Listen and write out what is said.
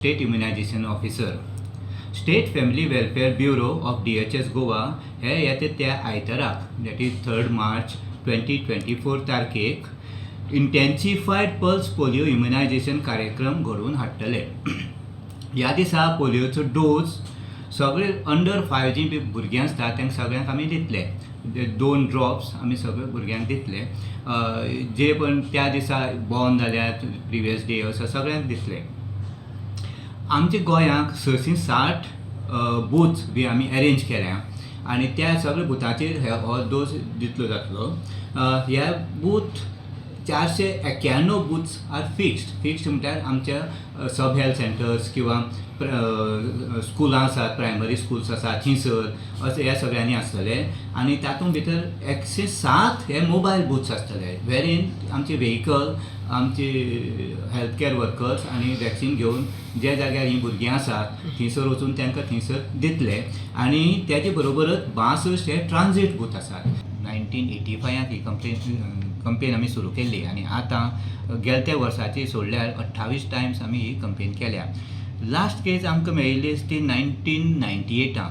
State Immunization Officer, State Family Welfare Bureau of DHS Goa हे येता त्या आयताराक, that is 3rd March 2024 तारखेक इंटेन्सिफायड पल्स पोलिओ इम्युनायझेशन कार्यक्रम घडोवन हाडटले. ह्या दिसा पोलियोचो डोस सगळे अंडर 5 जी भुरगीं आसता तांकां सगळ्यांक आमी दितले. दोन ड्रॉप्स आमी सगळे भुरग्यांक दितले, जे पण त्या दिसा बॉर्न जाल्यात, प्रिवियस डे, असो सगळ्यांक दितले. आमच्या गोंयांक 660 बूथ्स बी आमी अरेंज केल्या आनी त्या सगळ्या बुथाचेर हो डोस दितलो जातलो. ह्या booth 491 booths are fixed. Fixed म्हटल्यार आमच्या सब हेल्थ सेंटर्स किंवा स्कुलां आसात, प्रायमरी स्कुल्स आसात, थंयसर अशें ह्या सगळ्यांनी आसतले आनी तातूंत भितर 107 हे मोबायल बूथ्स आसतले, वेरीन आमचे व्हेकल, आमचे हेल्थ केअर वर्कर्स आनी वॅक्सिन घेवन ज्या जाग्यार हीं भुरगीं आसात थंयसर वचून तांकां थंयसर दितले. आनी तेजे बरोबरच 62 हे ट्रान्झीट बूथ आसात. 1985 ही कंपेन आमी सुरू केल्ली आनी आतां गेल्या वर्साची सोडल्यार 28 टायम्स आमी ही कंपेन केल्या. लास्ट केस आमकां मेळिल्ली ती 1998.